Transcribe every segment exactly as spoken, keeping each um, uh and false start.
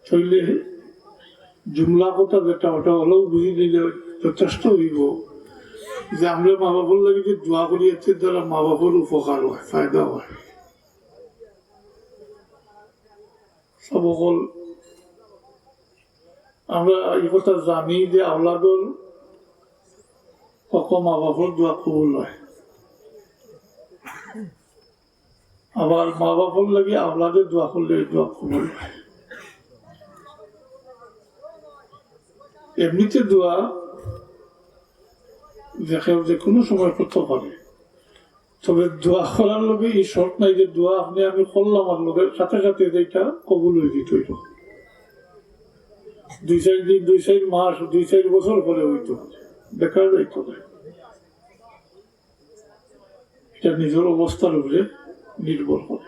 তাইলে জুমলা কথা যেটা, ওটা অলাউ বুঝি নিলে যথেষ্ট অইবো যে আমরা মা বাপর লাগি যে দোয়া করি, এর দ্বারা মা বাপর উপকার অয়, ফায়দা অয়। সব অকল আমরা ই কথা জানি যে আওলাদর হকো মা বাপর দোয়া কবুল অয়। আবার মা বাপর লাগি আওলাদে দোয়া করলে এই দোয়া কবুল অয়। এমনিতে দোয়া যে কেউ যে কোনো সময় করতে পারে, তবে দোয়া করার লগে এই শর্ত নাই যে দোয়া আপনি আমি করলাম আর লগে সাথে সাথে যে এটা কবুল অই যিতো অইলো। দুই চাইর দিন, দুই চাইর মাস, দুই চাইর বছর পরে অইতো, দেখা যাইতো না। এটা নিজর অবস্থার উপরে নির্ভর করে।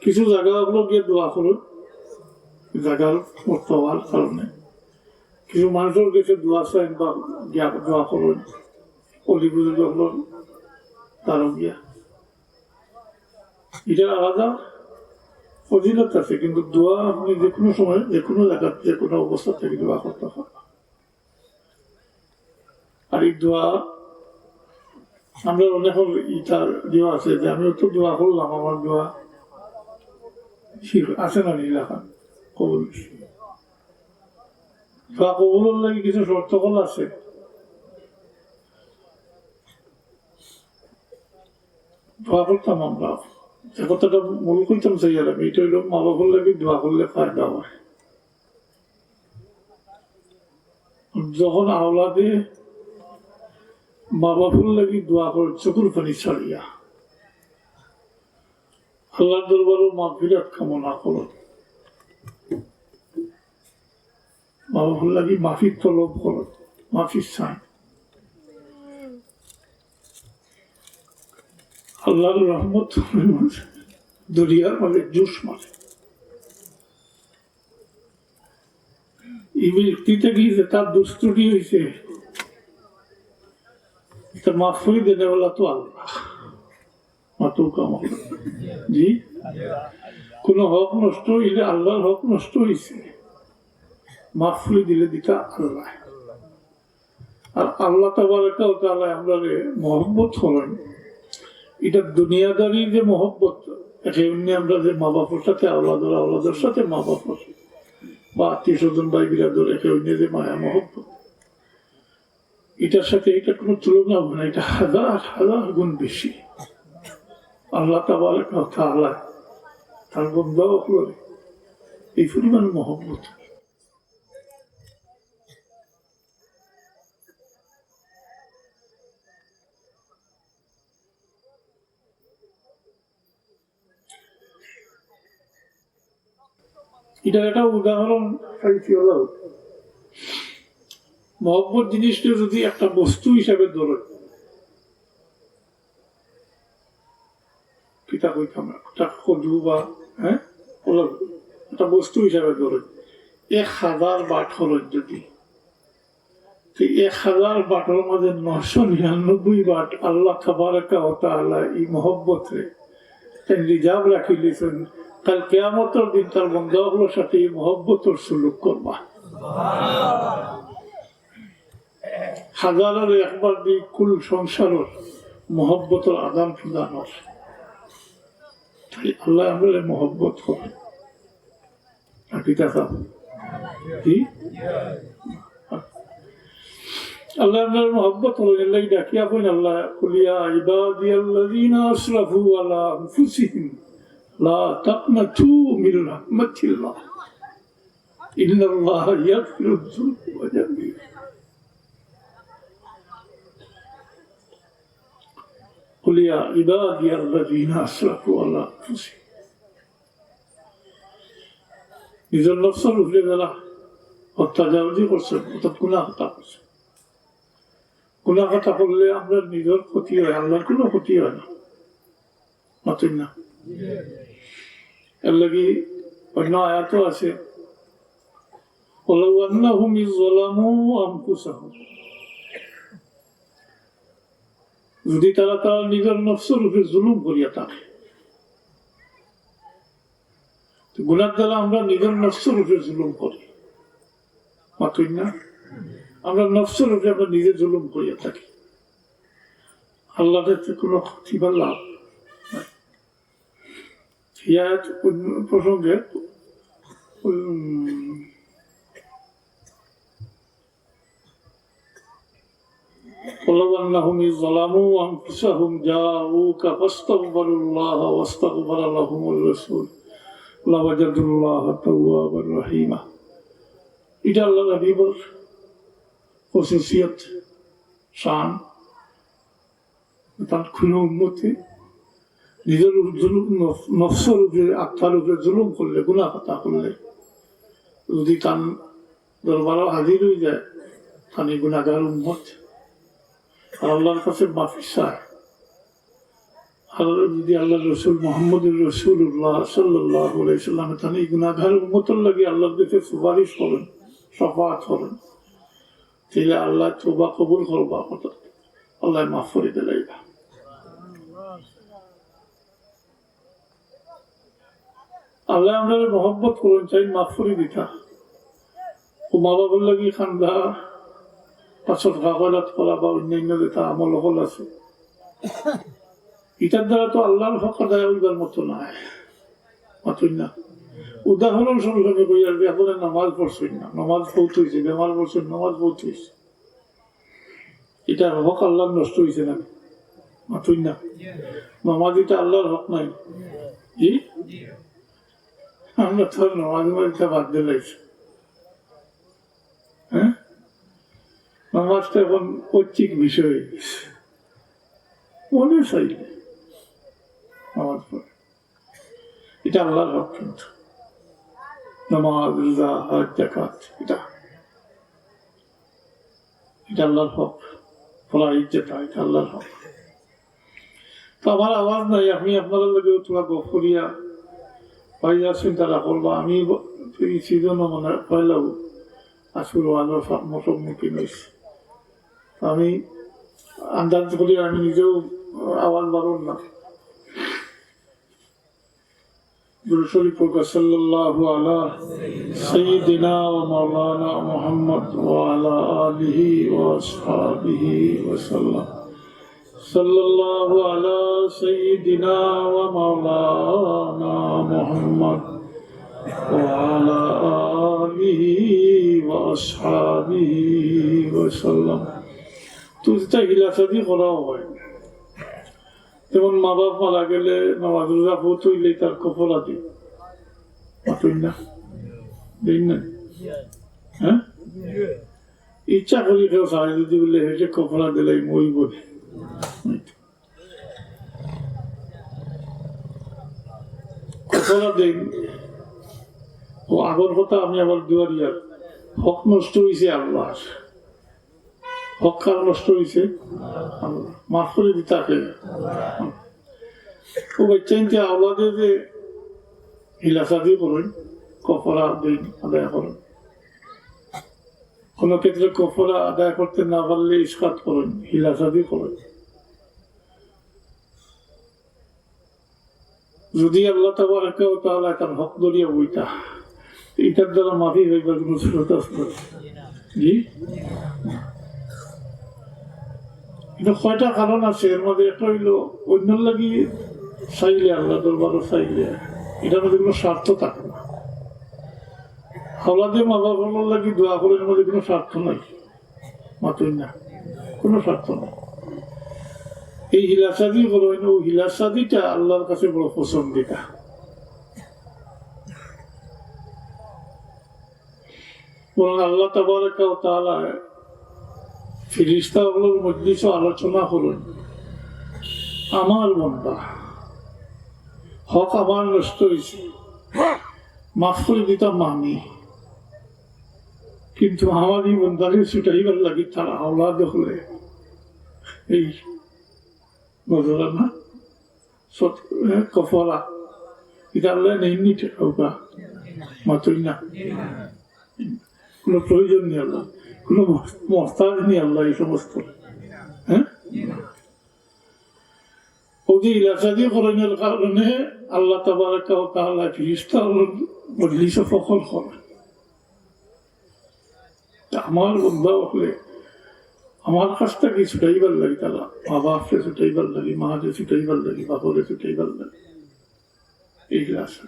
কিছু জাগা অকলো গিয়া দোয়া করইন, জাগার মর্তবার কারণে। কিছু মানষর গেছে দোয়া চাইন বা গিয়া দোয়া করইন, অলি বুজুর্গ অকলর দ্বারো গিয়া। ইটার আলাদা ফজিলত আছে, কিন্তু দোয়া আপনি যে কোনো সময়, যে কোনো জাগাত, যে কোনো অবস্থা থাকি দোয়া করতা পারবা। আর এই দোয়া আমরা অনেকর ইটা দেওয়া আছে যে আমি অত দোয়া করলাম, আমার দোয়া ঠিক আছে না নি লেখা কবুল। দোয়া কবুলর লাগি কিছু শর্ত অকল আছে। দোয়া করতাম আমরা, যে কথাটা মূল কইতাম চাইয়ার আমি, ইটা অইলো মা বাপর লাগি দোয়া করলে ফায়দা অয়। যখন আওলাদে মা বাপর লাগি দোয়া করে চকুর পানি ছাড়িয়া, আল্লাহর দরবারো মাগফিরাত কামনা করে, মা বাপর লাগি মাফি তলব করে, মাফি চায়, আল্লাহর রহমত দরিয়ার মাঝে জোশ মারে। এই ব্যক্তি থাকি যে তার দুষ ত্রুটি অইছে, ইটা মাফ করি দেনেওয়ালা তো আল্লাহ। মাতুক আমার। জি, কোনো হক নষ্ট অইলে আল্লাহর হক নষ্ট অইছে, মাফ করি দিলে দিতা আল্লাহ। আর আল্লাহ তাবারাকা ওয়া তাআলা আমরারে মহব্বত করইন, ইটা দুনিয়াদারি যে মহব্বত, একে অন্যে আমরা যে মা বাপর সাথে আওলাদর, আওলাদর সাথে মা বাপর বা আত্মীয় স্বজন ভাই বিরাদর একে অন্যে যে মায়া মহব্বত, ইটার সাথে ইটার কোনো তুলনা অয় না, ইটা হাজার হাজার গুণ বেশি। আল্লাহ তাবারাকা ওয়া তাআলা তার বন্দা অকলরে এই পরিমাণ মহব্বত। ইটার একটা উদাহরণ পাইছি অলাউ। মহব্বত জিনিসটা যদি একটা বস্তু হিসাবে ধরে, কিতা কইতাম, একটা কদু বা, হ্যাঁ, অলাউ একটা বস্তু হিসাবে ধরে, এক হাজার বাট খরচ যদি, তো এক হাজার বাটর মাঝে নয়শো নিরানব্বই বাট আল্লাহ তাবারাকা ওয়া তাআলা এই মহব্বতরে তাইন রিজার্ভ রাখি লিছেন। কাল কিয়ামতর দিন তার বন্দা অকলর সাথে এই মহব্বতর সুলুক করবা। হাজারর একবার দি কুল সংসারর মহব্বতর আদান প্রদান অর। তাই আল্লাহ আমরারে মহব্বত করে। আর কিতা চাও? কি? আল্লাহ আমরারে মহব্বত করে, এর লাগি ডাকিয়া কইন আল্লাহ, "কুল ইয়া ইবাদিয়াল্লাযীনা আসরাফু আলা আনফুসিহিম লা তাকনাতু মিন রাহমাতিল্লাহ।" ইন্নাল্লাহা ইয়াগফিরুয যুনুবা জামিআ। কুল ইয়া ইবাদিয়াল্লাযীনা আসরাফু আলা আনফুসিহিম। নিজর নফসর উপরে যারা অত্যাচার করছেন, অর্থাৎ গুনাহ খাতা করছেন, গুনাহ খাতা করলে আমরার নিজর ক্ষতি অয়, আল্লাহর কোনো ক্ষতি অয় না। মাতইন না? এর লাগি অন্য আয়াতও আছে, "ওয়ালাউ আন্নাহুম ইয যালামু আনফুসাহুম।" যদি তারা তারা নিজর নফসর উপরে জুলুম করিয়া থাকে, তো গুনার দ্বারা আমরা নিজের নফসর উপরে জুলুম করি, মাতইন না? আমরা নফসর উপরে আমরা নিজে জুলুম করিয়া থাকি। আল্লাহর কাছে কোনো ক্ষতি বা লাভ নাই। এই আয়াত প্রসঙ্গে, উম, ولو أنهم إذ ظلموا أنفسهم جاءوك فاستغفروا الله واستغفر لهم الرسول لوجدوا الله توابا رحيما। এটা আল্লাহর হাবিবর খসুসিয়ত, শান। তার কোনো উম্মতে নিজের উপ-, জুলুম, নফ-, নফসর উপরে, আত্মার উপরে জুলুম করলে, গুনাহ খাতা করলে, যদি তার দরবারো হাজির হয়ে যায়, তানি গুনাহগার উম্মত, আর আল্লাহর কাছে মাফি চায়, আর যদি আল্লাহর রসুল মুহাম্মদুর রাসূলুল্লাহ সাল্লাল্লাহু আলাইহি ওয়াসাল্লাম তানি গুনাহগার উম্মতর লাগি আল্লাহর কাছে সুপারিশ করেন, শাফাআত করেন, তাইলে আল্লাহ তওবা কবুল করবা, অর্থাৎ আল্লাহ মাফ করে দিলাইবা। আল্লাহ আমরারে মহব্বত করইন, চাইন মাফ করি দিতা। ও মা বাবার লাগি কান্দা, বা সদকা খয়রাত করা, বা অন্যান্য যেটা আমল হকল আছে, ইটার দ্বারা তো আল্লাহর হক আদায় হইবার মতো নায়। মাতইন না। উদাহরণস্বরূপ আমি কই, আর এখন নামাজ পড়ছইন না, নামাজ ফৌত হইছে, বেমার পড়ছইন, নামাজ ফৌত হইছে। ইটা হক আল্লাহর নষ্ট হইছে না? মাতইন না। নামাজ ইটা আল্লাহর হক নায়? জি? আমরা তো আর নামাজ মারিতা বাদ দিলাইছি। হ্যাঁ? নামাজ তো এখন ঐচ্ছিক বিষয় হয়ে গেছে। মনে চাইলে নামাজ পড়ে। ইটা আল্লাহর হক কিন্তু। নামাজ, রোজা, হজ, যাকাত, ইটা, ইটা আল্লাহর হক। ফরাইজ যেটা, ইটা আল্লাহর হক। তো আমার আওয়াজ নাই, আমি আপনারার লগে থুড়া গপ করিয়া পাইয়া চিন্তা করবা। আমি ব-, এই সিজনও মনে হয় পয়লাও আসল ওয়াজর সা-, মুখোমুখি হইছি। তো আমি আন্দাজ করি আমি নিজেও আওয়াজ বাড়ার না। درود شریف پڑھو، صلی اللہ علی سیدنا و مولانا محمد و علی آلہ و اصحابہ وسلم۔ صلی اللہ علی سیدنا و مولانا محمد و علی آلہ و اصحابہ وسلم۔ তো যেটা হিলাসাদি করা হয়, যেমন মা বাপ মারা গেলে নামাজ রোজা ফৌত হইলে তার কফারা দেইন। মাতইন না? দেইন না? হ্যাঁ? ইচ্ছা করি কেউ সাহায্য যদি বলে, "হেকে কফারা দিলাই, মই বলে।" কফারা দেইন। ও আগর কথা আমি আবার দুয়ারিয়ার। হক নষ্ট হইছে আল্লাহর। হক কার নষ্ট হইছে? আল্লাহ। মাফ করে দিতা কে? ও বাচ্চা ইনতে আওলাদে যে হিলাসাদি করইন, কফারা দেইন, আদায় করইন। কোনো ক্ষেত্রে কফারা আদায় করতে না পারলে ইসকাত করইন, হিলাসাদি করইন। যদি আল্লাহ তাবারাকা ওয়া তাআলা তান হক ধরিয়া বইতা, ইটার দ্বারা মাফি হইবার কোনো সুরত আছে না। জি? কিন্তু কয়টা কারণ আছে, এর মধ্যে একটা হইল অন্যর লাগি চাইলে, আল্লাহ দরবারও চাইলে, এটার মধ্যে কোনো স্বার্থ থাকে না। আওলাদে মা বাবার লাগি দোয়া করে, এর মধ্যে কোনো স্বার্থ নাই। মাতইন না, কোনো স্বার্থ নাই। এই হিলাসাদি করইন, ও হিলাসাদিটা আল্লাহর কাছে বড় পছন্দিদা। বরং আল্লাহ তাবারাকা ওয়া তাআলা ফিরিস্তা অকলর মজলিসো আলোচনা করইন, আমার বন্দা, হক আমার নষ্ট হইছে, মাফ করে দিতাম আমি, কিন্তু আমার এই বন্দারে ছুটাইবার লাগি তার আওলাদ অকলে এই নজরানা, সৎ-, এ, কফারা, ইটা আল্লাহ নেইনি টেকাউকা? মাতইন না। কোনো প্রয়োজন নেই আল্লাহ, কোনো মহ-, মহতাজ নেই আল্লাহ এই সমস্ত। হ্যাঁ? যদি ইলা শাদি করইনর কারণে আল্লাহ তাবারাকা ওয়া তাআলা ফিরিস্তা অকলর মজলিসো ফখর করে। তে আমার বন্দা অকলে আমার কাছ থাকি ছুটাইবার লাগি, তারা মা বাপরে ছুটাইবার লাগি, মারে ছুটাইবার লাগি, বাপরে ছুটাইবার লাগি, ইখলাস।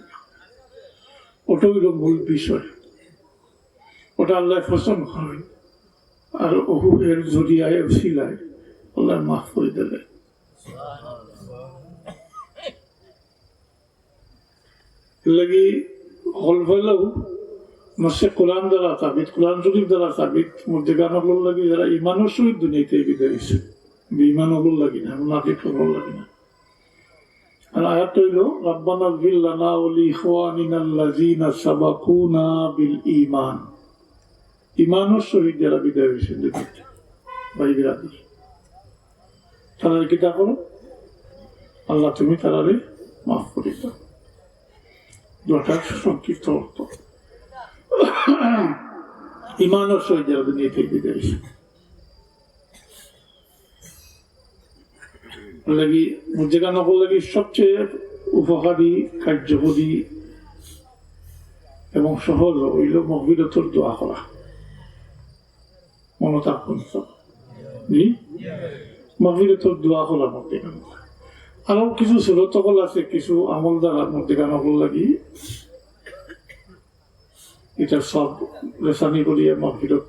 ওটা অইলো মূল বিষয়, ওটা আল্লায় পছন্দ করইন। আর অউ এর জরিয়ায়, উসিলায় আল্লায় মাফ করি দিলে। এর লাগি হকল ফয়লাউ নসে কোরআন দ্বারা সাবিত, কোরআন শরীফ দ্বারা সাবিত, মুর্দেগান অকলর লাগি যারা ইমানর সহিত দুনিয়া থাকি বিদায় অইছে, বেইমান অকলর লাগি না, মুনাফিক অকলর লাগি না। আর আয়াত অইলো, "রাব্বানা ইগফির লানা ওয়া লিইখওয়ানিনাল্লাযীনা সাবাকুনা বিল ঈমান।" ইমানর সহিত যারা বিদায় অইছে দুনিয়া থাকি, ভাই বিরাদর, তারারে কিতা করো? আল্লাহ, তুমি তারারে মাফ করি দাও। দোয়াটার সংক্ষিপ্ত অর্থ, ইমানর সহিত যারা দুনিয়া থাকি বিদায় অইছে। লাগি, মুর্দেগান অকলর লাগি সবচেয়ে উপকারী, কার্যকরী এবং সহজ অইলো মাগফিরাতর দোয়া করা। মনো থাকবো তো? জি? মাগফিরাতর দোয়া করা মুর্দেগান অকলর। আরো কিছু সুরত অকল আছে, কিছু আমল দ্বারা মুর্দেগান অকলর লাগি ইটা সব লেসানি করিয়া মাগফিরাত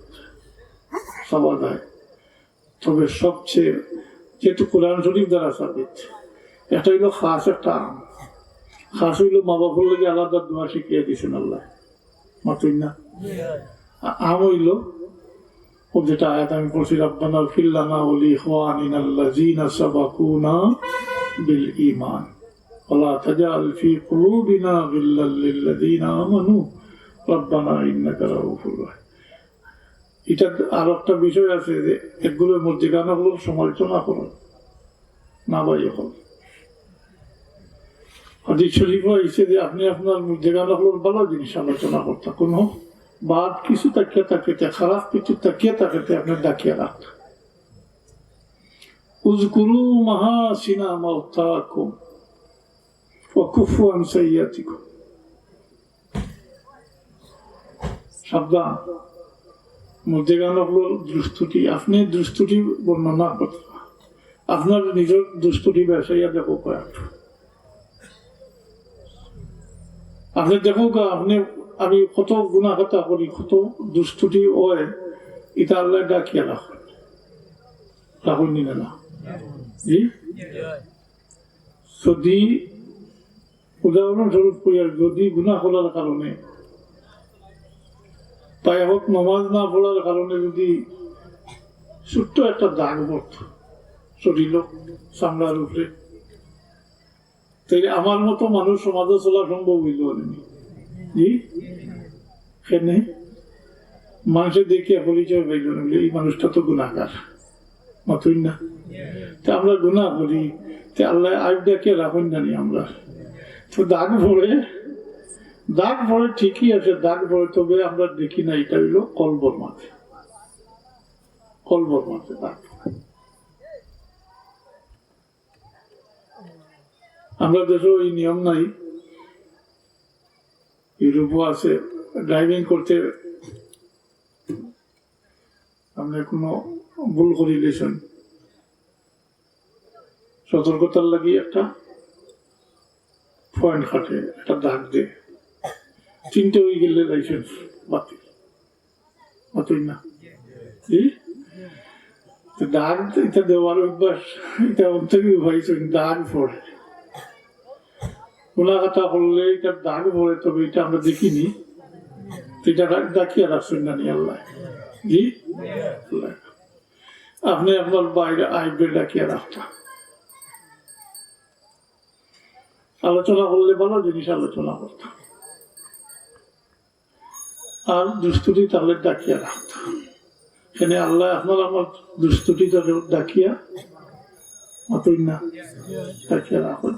চাওয়া যায়। তবে সবচেয়ে, যেহেতু কোরআন শরীফ দ্বারা সাবিত, এটা অইলো খাস, একটা আম। খাস অইলো মা বাপর লাগি আলাদা দোয়া শিখিয়ে দিছেন আল্লাহ, মাতুই না? আ-, আম অইলো, ও যেটা আয়াত আমি পড়ছি, "রাব্বানা ইগফির লানা ওয়া লিইখওয়ানিনাল্লাযীনা সাবাকুনা বিল ঈমান ওয়া লা তাজআল ফি কুলুবিনা গিল্লাল লিল্লাযীনা আমানু রাব্বানা ইন্নাকা রাউফুর রাহিম।" এটা আর একটা বিষয় আছে যে একগুলো মুর্দেগান অকলর সমালোচনা করেন না ভাই। এখন হাদিস শরীফও আইছে যে আপনি আপনার মুর্দেগান অকলর ভালা জিনিস আলোচনা করতা, কোনো বাদ কিছু থাকিয়া থাকিতে, খারাপ কিছু থাকিয়া থাকিতে আপনি ডাকিয়া রাখতা। উযকুরু মাহাসিনা মাওতাকুম ওয়া কুফফু আন সাইয়্যিআতিকুম। সাবধান, মুর্দেগান অকলর দুষ ত্রুটি, আপনি দুষ ত্রুটি বর্ণনা করতা, আপনার নিজর দুষ ত্রুটি বেসাইয়া দেখউক্কা। আপনি দেখউক্কা, আপনি, আমি কত গুনাহ খাতা করি, কত দুষ ত্রুটি অয়, ইটা আল্লায় ডাকিয়া রাখইন, রাখইন নি না? জি? যদি উদাহরণস্বরূপ কইয়ার, যদি গুনাহ করার কারণে, তাই হোক নমাজ না পড়ার কারণে যদি ছোট্ট একটা দাগ পড়ত শরীরো, চামড়ার উপরে, তাইলে আমার মতো মানুষ সমাজো চলা সম্ভব অইলো নি? জি? কেনে? মানষে দেখিয়া পরিচয় পাইলো না, বলে, "এই মানুষটা তো গুনাহগার।" মাতুই না? তে আমরা গুনাহ করি, তে আল্লায় আইব ডাকিয়া রাখইন না নি আমরা? তো দাগ পড়ে, দাগ পড়ে ঠিকই আছে, দাগ পড়ে, তবে আমরা দেখি না, ইটা অইলো কলবর মাঝে, কলবর মাঝে দাগ পড়ে। আমরা দেশো এই নিয়ম নাই, ইউরোপও আছে, ড্রাইভিং করতে আপনি কোনো ভুল করিলিছইন, সতর্কতার লাগি একটা পয়েন্ট কাটে, একটা দাগ দেয়, তিনটে অই গেলে লাইসেন্স বাতিল। মাতুই না? জি? তো দাগ তো ইটা দেওয়ার অভ্যাস, ইটা অন্তরে ভাই দাগ পড়ে। গুনাহ খাতা করলে ইটা দাগ পড়ে, তবে ইটা আমরা দেখিনি। তো ইটা রা-, ডাকিয়া রাখছইন না নি আল্লায়? জি? আল্লায়। আপনি আপনার বাইরে আইবে ডাকিয়া রাখতা। আলোচনা করলে ভালা জিনিস আলোচনা করতা। আর দুষ ত্রুটি তাহলে ডাকিয়া রাখতা। এনে আল্লায় আপনার আমার দুষ ত্রুটি তাহলে ডাকিয়া, মাতুই না, ডাকিয়া রাখইন।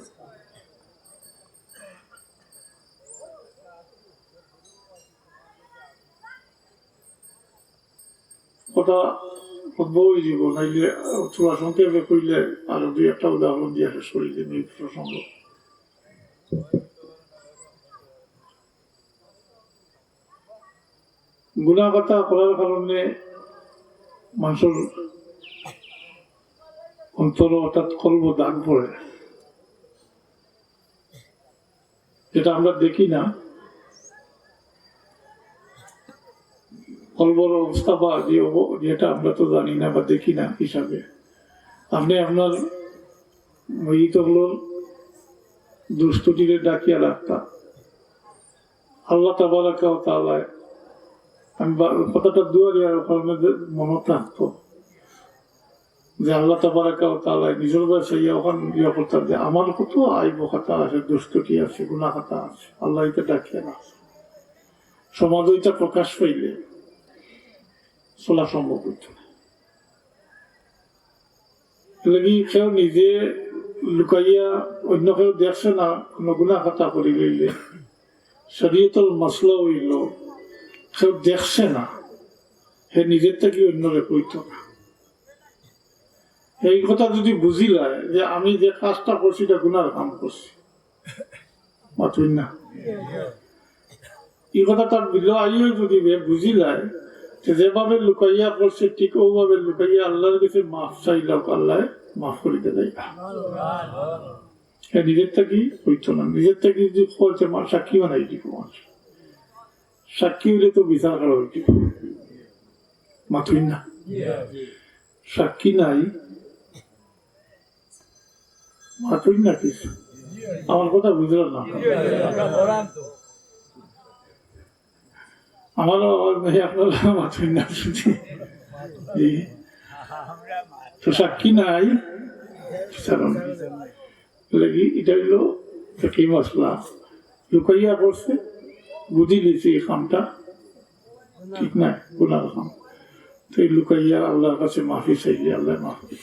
কথা সম্ভব হয়ে যাব, নাইলে থোড়া সংক্ষেপে কইলে আরো দুই একটা উদাহরণ দিয়ে শেষ করি দিন এই প্রসঙ্গ। গুনাহ কথা করার কারণে মানুষের অন্তর অর্থাৎ কলব দাগ পড়ে, যেটা আমরা দেখি না। কলবর অবস্থা বা যে অব-, যেটা আমরা তো জানি না বা দেখি না হিসাবে, আপনি আপনার মইত অকলর দুষ ত্রুটিরে ডাকিয়া রাখতা। আল্লাহ তাবারাকা ওয়া তাআলায়, আমি বা-, কথাটা দুয়ারি আর ওখানে মনে থাকতো যে আল্লাহ তাবারাকা ওয়া তাআলায় নিজের বায় চাইয়া ওখান ইয়া করতা যে আমার কত আইব খাতা আছে, দুষ ত্রুটি আছে, গুনাহ খাতা আছে, আল্লাহ এটা ডাকিয়া না। সমাজে এটা প্রকাশ পাইলে চলা সম্ভব হইত না। এর লাগি কেউ নিজে লুকাইয়া অন্য কেউ দেখছে না, কোনো গুনাহ খাতা করি লইলে শরীয়তর মাসলা হইল কেউ দেখছে না, হে নিজের থেকে অন্যরে কইত না। এই কথা যদি বুঝিলায় যে আমি যে কাজটা করছি এটা গুনার কাম করছি, মাতুন না। এই কথা তার বিলো আইও যদি বে বুঝিলায়, যে যেভাবে লুকাইয়া করছে ঠিক ওভাবে লুকাইয়া আল্লাহর কাছে মাফ চাইলাও, আল্লাহ মাফ করে দেবে। এ নিজের থেকে হইতো না, নিজের থেকে যদি করছে মা সাক্ষী বানাই দিব, সাক্ষী হইলে তো বিচার করা হইতো, মাতুন না। সাক্ষী নাই, মাতুন না কিছু। আমার কথা বুঝলেন না? আমারও আওয়াজ নাই, আপনারা মাতুন না শুধু। জি। তো সাক্ষী নাই, বিচার নাই। লাগি এটা হইল ফিকহি মাসলা। লুকাইয়া করছে, বুঝি নিছে এই কামটা ঠিক নাই, গুনার কাম। তো এই লুকাইয়া আল্লাহর কাছে মাফি চাইলে আল্লাহ মাফ করে।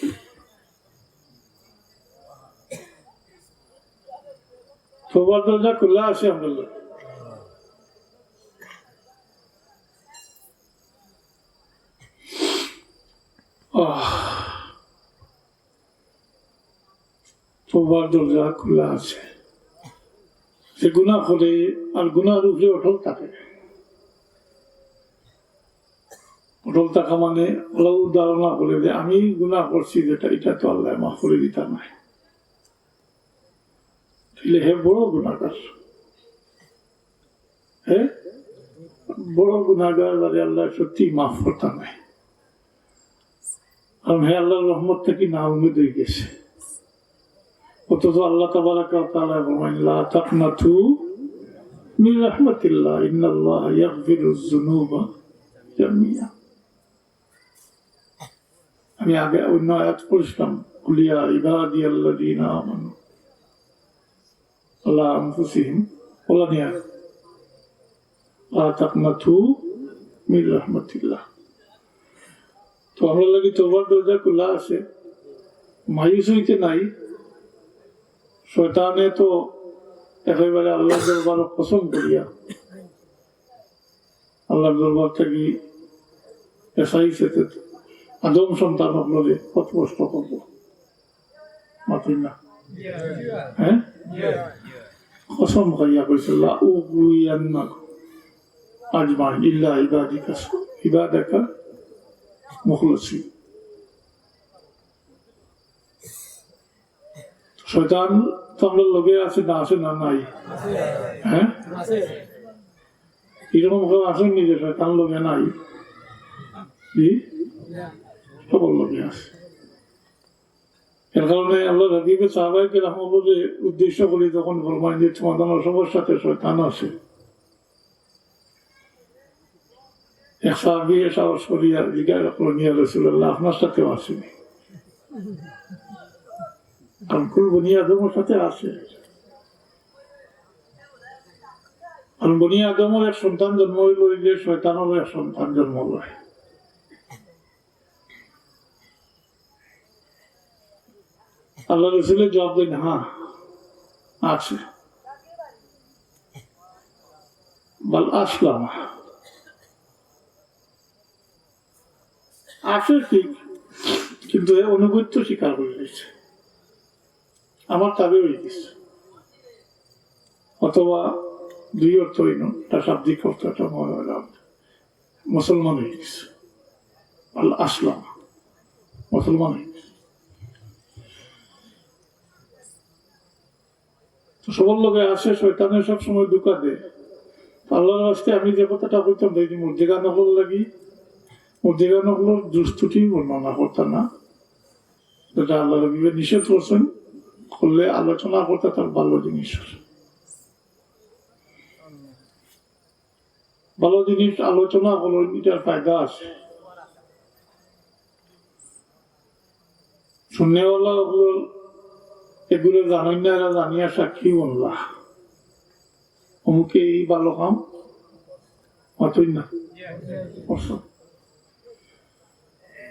তওবার দরজা খোলা আছে, আলহামদুলিল্লাহ। আহ, তওবার দরজা খোলা আছে। যে গুনাহ করে আর গুনার উপরে অটল থাকে, অটল থাকা মানে আল্লাহ ধারণা করে যে আমি গুনাহ করছি যেটা, এটা তো আল্লাহ মাফ করে দিতা নায়। তাইলে হে বড় গুনাহগার, হে বড় গুনাহগার, আরে আল্লাহ সত্যি মাফ করতা নায়। কারণ হে আল্লাহর রহমত থেকে না উম্মেদ হয়ে গেছে। অথচ আল্লাহ তাবারাকা ওয়া তাআলা ফরমাইন, "লা তাকনাতু মিন রাহমাতিল্লাহ, ইন্নাল্লাহা ইয়াগফিরুজ যুনুবা জামিয়া।" আমি আগে অন্য আয়াত পড়ছিলাম, "কুল ইয়া ইবাদিয়াল্লাযীনা আমানু আলা আনফুসিহিম ওয়া লা নিয়া, লা তাকনাতু মিন রাহমাতিল্লাহ।" তো আমরা লাগি তওবার দরজা খোলা আছে, মায়ুস হইতে নাই। শয়তানে তো একেবারে আল্লাহর দরবারো কসম করিয়া আল্লাহর দরবার থাকি এসাইছে তে আদম সন্তান অকলরে পথভ্রষ্ট করব। মাতুন না। হ্যাঁ? কসম খাইয়া কইছে, "লা উগওয়িয়ান্নাকুম আজমাইন ইল্লা ইবাদিকা, ইবাদাকা মুখলাসিন।" শয়তান তো আমরার লগে আছে না, আছে না নাই? হ্যাঁ, এরকম কেউ আছেন নি যে শয়তান লগে নাই? জি, সবার লগে আছে। এর কারণে আল্লাহর হাবিবে সাহাবায়ে কেরামরে উদ্দেশ্য করি যখন ফরমাইন যে তোমাদের সবার সাথে শয়তান আছে, এক সাহাবী সাহস করিয়া জিজ্ঞাসা করলেন, "ইয়া রাসূলুল্লাহ, আপনার সাথেও আছে নি?" কারণ কুল বনি আদমর সাথে আছে। কারণ বনি আদমর এক সন্তান জন্ম হইল, হইলে শয়তানরও এক সন্তান জন্ম হয়। আল্লাহ রসুলে জবাব দেন, "হ্যাঁ, আছে।" বাল আসলাম। আছে ঠিক, কিন্তু হে আনুগত্য স্বীকার করি নিছে, আমার তাবে অই গেছে। অথবা দুই অর্থ অইল, একটা শাব্দিক অর্থ, একটা মহারাজ মুসলমান অই গেছে, আল আসলাম, মুসলমান অই গেছে। তো সবর লগে আছে, শয়তানে সব সময় ধোঁকা দেয়। তো আল্লাহর ওয়াস্তে আমি যে কথাটা কইতাম, এই যে মুর্দেগান অকলর লাগি, মুর্দেগান অকলর দুষ ত্রুটি বর্ণনা করতা না, যেটা আল্লাহর নবীয়ে নিষেধ করছেন, করলে আলোচনা করতা তার ভালো জিনিস। ভালো জিনিস আলোচনা করলে এটার ফায়দা আছে। শুননেওয়ালা অকল এগুলো জানইন না, এরা জানিয়া সাক্ষী বনলা, অমুকে এই ভালো কাম মাতইন না।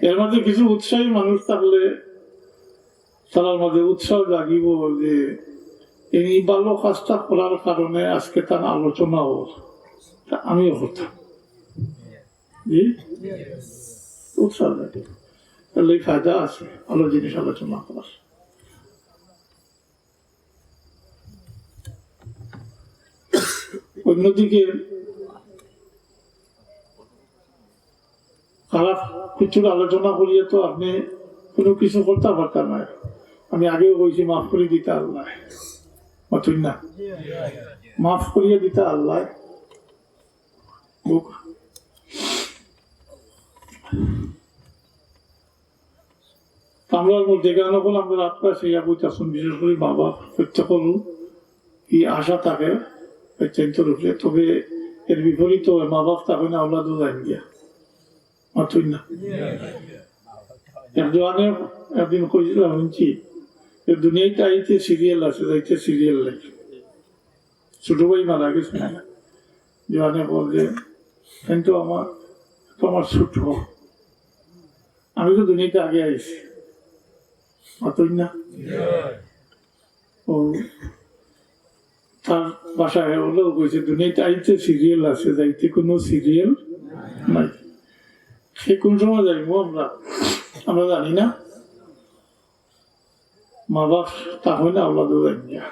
এর মাঝে কিছু উৎসাহী মানুষ থাকলে তারার মাঝে উৎসাহ জাগিব যে এই ভালো কাজটা করার কারণে আজকে তার আলোচনা অর, তা আমিও করতাম। জি, উৎসাহ জাগিব। তাহলে এই ফায়দা আছে ভালো জিনিস আলোচনা করার। অন্যদিকে খারাপ কিছুর আলোচনা করিয়া তো আপনি কোনো কিছু করতা পারতা নায়। আমি আগেও কইছি, মাফ করি দিতা আল্লায়, মাতইন না, মাফ করিয়া দিতা আল্লায়। বুক আমরার মুর্দেগান অকল আমরার আত্মা সেই আবু চাচুন, বিশেষ করে বাবা, প্রত্যেক এই আশা থাকে অত্যন্ত রূপে। তবে এর বিপরীত হয়, মা বাপ থাকে না, আওলাদও যায় গিয়া। মাতইন না। এক জোয়ানে একদিন কইছিলাম, শুনছি যে দুনিয়াতে আইতে সিরিয়াল আছে, যাইতে সিরিয়াল নাই। ছোট ভাই মারা গেছে না, জোয়ানে বল যে, "কিন্তু আমার, তো আমার ছোট, আমি তো দুনিয়াতে আগে আইছি।" মাতইন না। ও তার ভাষায় হলেও কইছে, "দুনিয়াতে আইতে সিরিয়াল আছে, যাইতে কোনো সিরিয়াল নাই।" সে কোন সময় যাইবো আমরা, আমরা জানি না। মা বাপ তা হয় না, আওলাদও যায় না।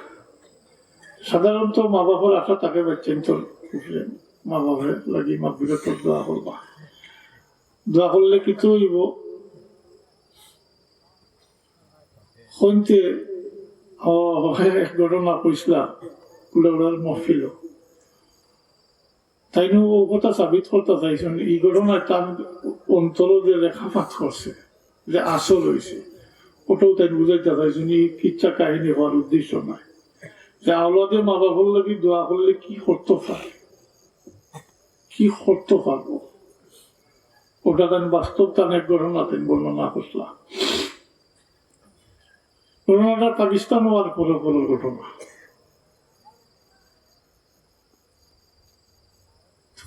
সাধারণত মা বাপর আশা থাকে বাচ্চাইন্তর উপরে, মা বাপের লাগি মাগফিরাতর দোয়া করবা। দোয়া করলে কিছু হইব। হইতে, ও, এক ঘটনা কইছিলা, কুলাউড়ার মহফিল। তাইন ও কথা সাবিত করতা চাইছইন, এই ঘটনায় তান অন্তরো যে রেখাপাত করছে, যে আসল হইছে, ওটাও তাইন বুঝাইতা চাইছইন, এই কিচ্ছা কাহিনী হওয়ার উদ্দেশ্য নয়। যে আওলাদে মা বাপর লাগি দোয়া করলে কি করতো পারে, কি করতো পারবো, ওটা তাইন বাস্তব তান এক ঘটনা তাইন বর্ণনা করছিলা। ঘটনাটা পাকিস্তানও আর পরে পরে ঘটনা।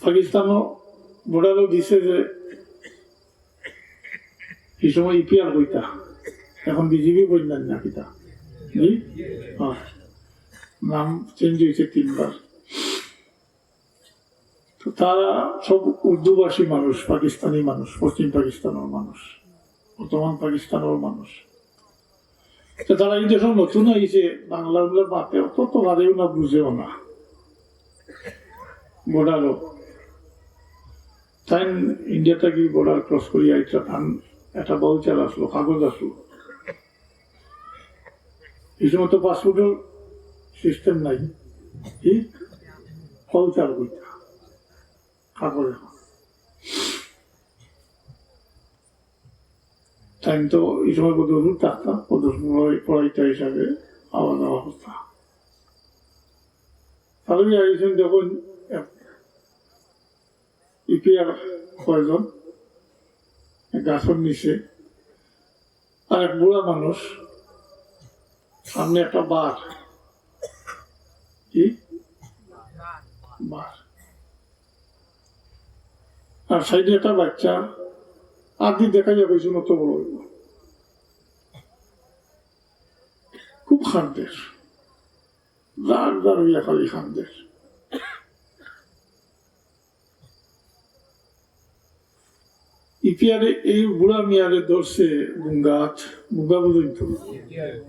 পাকিস্তানও বর্ডারও দিছে যে এই সময় ইপিআর কইতা, এখন বিজিবি কইন না, না কিতা? জি? হ্যাঁ। নাম চেঞ্জ হইছে তিনবার। তো তারা সব উর্দুভাষী মানুষ, পাকিস্তানি মানুষ, পশ্চিম পাকিস্তানর মানুষ, বর্তমান পাকিস্তানর মানুষ। তো তারা এই দেশো নতুন আইছে, বাংলা উংলা মাতে অত তো পারেও না, বুঝেও না। বর্ডারও তাইন ইন্ডিয়া থাকি বর্ডার ক্রস করি আইতা, তান একটা ভাউচার আসলো, কাগজ আসলো। এই সময় তো পাসপোর্টর সিস্টেম নাই, কি ভাউচার কইতা কাগজ এখন। তাইন তো এই সময় কত দূর থাকতাম, কত সময় পড়াইতা হিসাবে আওয়া যাওয়া করতাম। তাহলে আমি আইসেন যখন ইপিআর কয়জন গাছর নিচে, আর এক বুড়া মানুষ, সামনে একটা বার, কি বার, আর সাইডে একটা বাচ্চা, আর দি দেখা যায় কইছে অত বড় হইব, খুব খান্দের, রাগ রাগ হইয়া খালি খান্দের। ইপিয়ারে, এই বুড়া মিয়ারে ধরছে গুঙ্গাত, গুঙ্গা বুঝইন তো?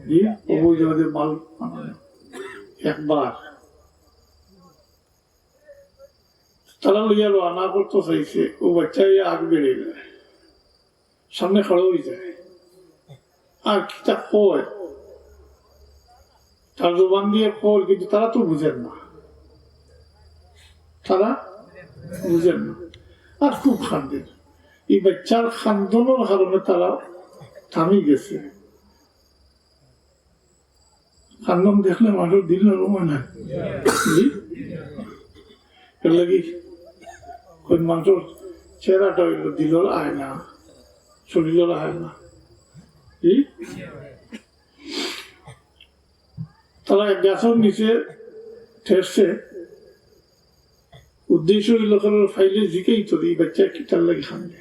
জি, অবৈধভাবে মাল আনা। একবার তারা লইয়া রওয়ানা করতো চাইছে, ও বাচ্চা ইয়া আগ বেড়ে যায়, সামনে খাড়া অই যায়। আর কিতা কয়, তার জবান দিয়া কয়, কিন্তু তারা তো বুঝের না, তারা বুঝের না। আর খুব কান্দের। এই বাচ্চার কান্দনর কারণে তারা থামি গেছে। কান্দন দেখলে মানুষর দিল নরম অয় না? জি? এর লাগি কই মানুষর চেহারাটা অইলো দিলর আয়না, শরীরর আয়না। জি? তারা এক গাছর নিচে ঠেসছে, উদ্দেশ্য অইলো কারণ ফাইলে জিকাইতো, এই বাচ্চা কিতার লাগি কান্দে,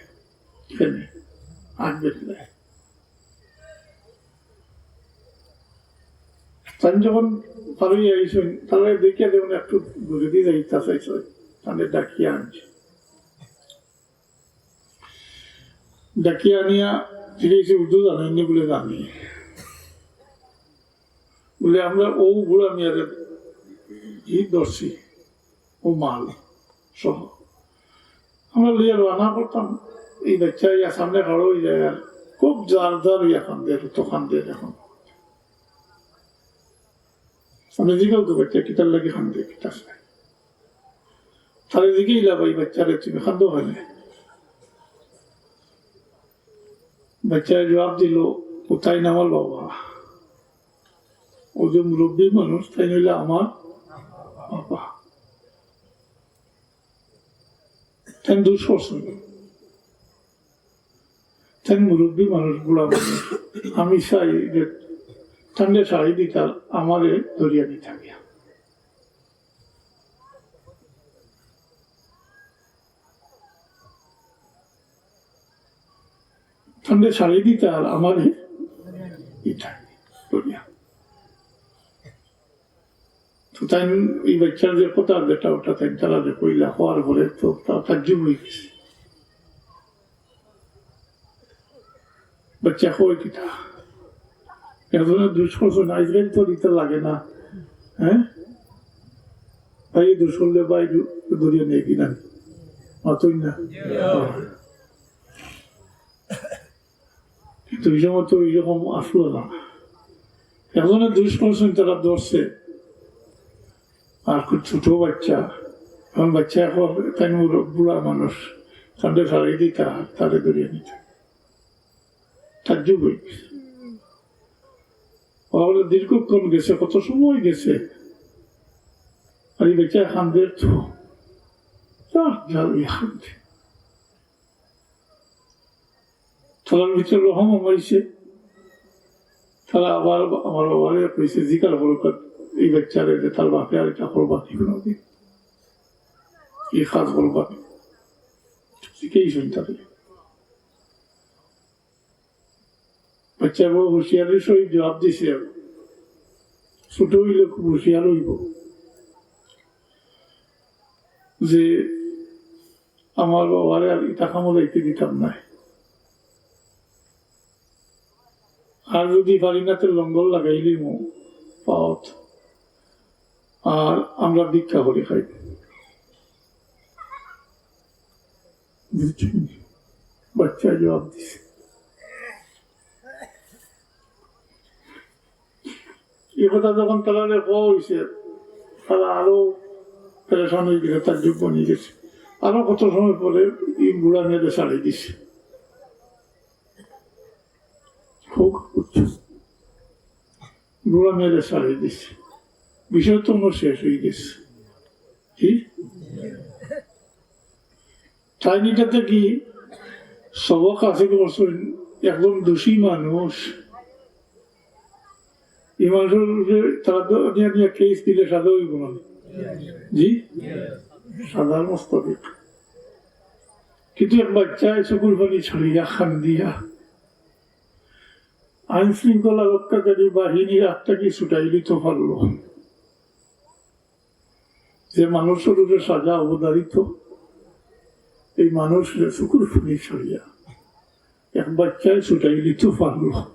কেনে আগ বেড়ে যায়। তাইন যখন পার অইয়া আইছইন, তারা দেখিয়া দেখইন একটু দূরেদি যাইতা চাইছে, তারে ডাকিয়া আনছে। ডাকিয়া আনিয়া জিকাইছে, "উর্দু জানইন নি?" বলে, "জানি।" বলে, "আমরা ও বুড়া মিয়ারে ই ধরছি, ও মাল সহ আমরা লইয়া রওয়ানা করতাম।" এই বাচ্চা ইয়া সামনে খাড়া অই যায় আর খুব জার জার ইয়া কান্দে, তো কান্দে এখন। আমি জিগাও তো বাচ্চা কিতার লাগি কান্দে, কিতার লাগি? তারে জিগাইলা, "ভাই, বাচ্চারে তুমি কান্দো কেনে?" বাচ্চায় জবাব দিল, "ও তাইন আমার বাবা, ও যে মুরব্বী মানুষ, তাইন অইলা আমার বাবা, তাইন দুষ করছইন, তাইন মুরব্বী মানুষ, বুড়া মানুষ, আমি চাই যে তানরে ছাড়ি দিতা, আমারে ধরিয়া নিতা গিয়া।" তানরে ছাড়ি দিতা আর আমারে দিতা করিয়া। তো তাইন এই বাচ্চার যে কথা, যেটা ওটা তাইন তারারে কইলা, কওয়ার পরে তো তারা তাজ্জুব অই গেছে। বাচ্চা কয় কিতা? একজনে দুষ করছে না, আজকাল তো দিতে লাগে না। হ্যাঁ, ভাই দুষ করলে ভাই দু-, ধরিয়া নেয় কিনা? মাতইন না। কিন্তু ওই সময় তো ওই রকম আসলো না। একজনে দুষ করছইন, তারা ধরছে, আর খুব ছোট বাচ্চা, এখন বাচ্চা এখন তাই বুড়া মানুষ, তাদের ছাড়ি দিতা, তারে ধরিয়া নিতা। তাজ্জুব অই গেছে। ও বলে, "দীর্ঘক্ষণ গেছে, কত সময় গেছে, আর এই বাচ্চা কান্দের তো, যা, যা, এই কান্দে।" তারার ভিতরে রহম হইছে। তারা আবার আমার বাবারে কইছে, "জিকার করো, এই বাচ্চারে যে তার বাপে আর এটা করবা কি কোনোদিন, এই কাজ করবা কি?" জিকাইছইন তারে। বাচ্চা বড় হুঁশিয়ারির সহিত জবাব দিছে, ছোট হইলে খুব হুঁশিয়ার হইব যে আমার বাবারে আর ইতা কামো যাইতে দিতাম না, আর যদি পারি না, তে লঙ্গল লাগাইলিমু পাওত, আর আমরা ভিক্ষা করি খাই। বুঝছেন? বাচ্চা জবাব দিছে। এই কথা যখন তারারে কওয়া হইছে, তারা আরো পেরেশান হয়ে গেছে, তার যুগ বনি গেছে। আরো কত সময় পরে এই বুড়া মেয়েরে ছাড়ি দিছে। হোক, বুঝছো? বুড়া মেয়েরে ছাড়ি দিছে, বিষয় তো আমার শেষ হয়ে গেছে। কি? তাই নিটাতে কি সবক হাসিল করছইন? একদম দোষী মানুষ, এই মানুষের উপরে তারা তো নিয়ে নিয়ে কেস দিলে সাজা হইব না? জি, সাজার মোস্তাহিক। কিন্তু এক বাচ্চায় চকুর পানি ছাড়িয়া কান্দিয়া আইন শৃঙ্খলা রক্ষাকারী বাহিনীর আত্মাকে ছুটাই দিতে পারলো। যে মানুষের উপরে সাজা অবধারিত, এই মানুষরে চকুর পানি ছাড়িয়া এক বাচ্চায় ছুটাইলিতো পারলো।